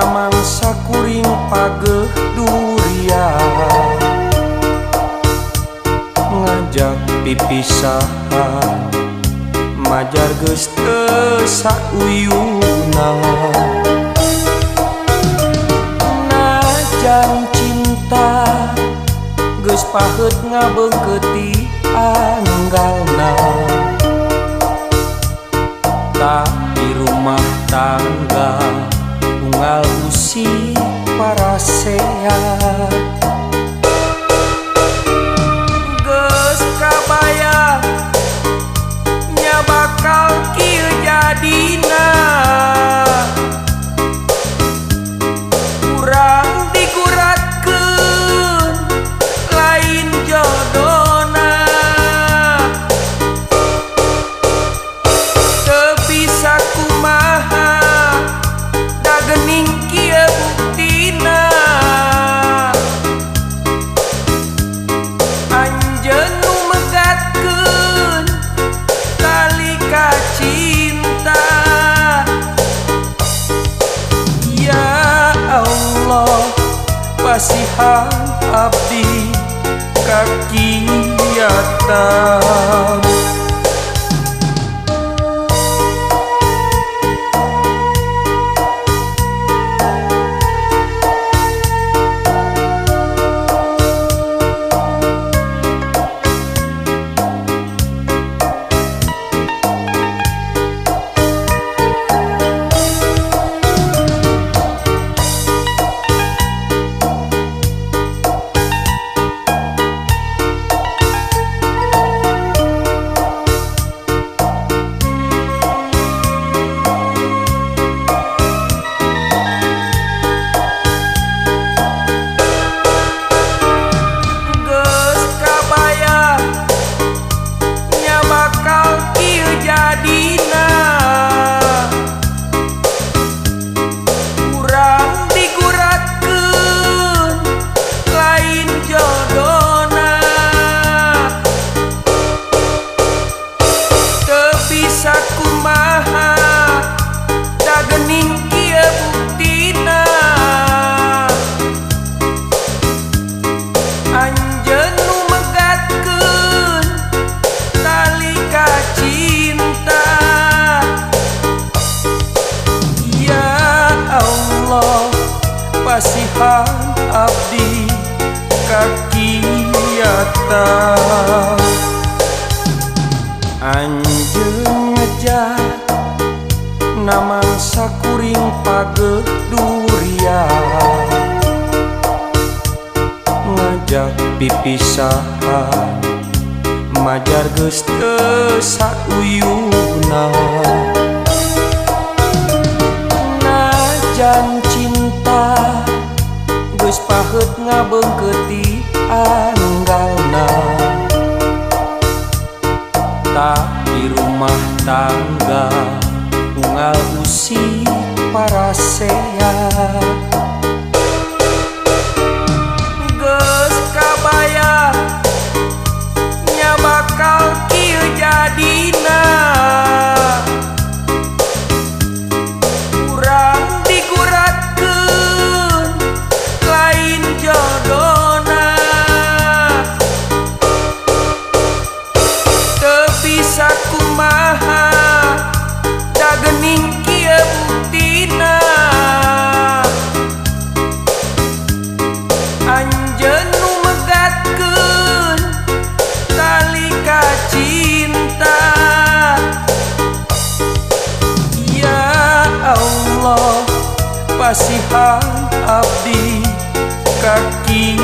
Namangsa kuring pageuh durian, ngajak pipisahan majar geus teu sauyuna. Najan cinta geus paheut ngabeungkeuti anggalna, tapi rumah tangga unggal usi parasea. Geus kabaya nya bakal kieu jadina, urang diguratkeun lain jodona. Teu bisa kumaha da geuning kieu buktina, anjeun nu megatkeun tali ka cinta. Ya Allah, pasihan abdi kakiatan. Geus kabaya nya bakal kieu jadina, urang diguratkeun lain jodona. Teu bisa kumaha da geuning kieu buktina, anjeun nu megatkeun tali ka cinta. Ya Allah, pasihan abdi kakiatan. Anjeun ngejat namangsa kuring pageuh durian, ngajak pipisahan majar geus teu sauyuna. Najan cinta geus paheut ngabeungkeuti anggalna, tapi rumah tangga unggal usi parasea. Geus kabaya nya bakal kieu jadina, urang diguratkeun lain jodona. Teu bisa kumaha da geuning kieu buktina, anjeun nu megatkeun tali ka cinta. Ya Allah, pasihan abdi kakiatan.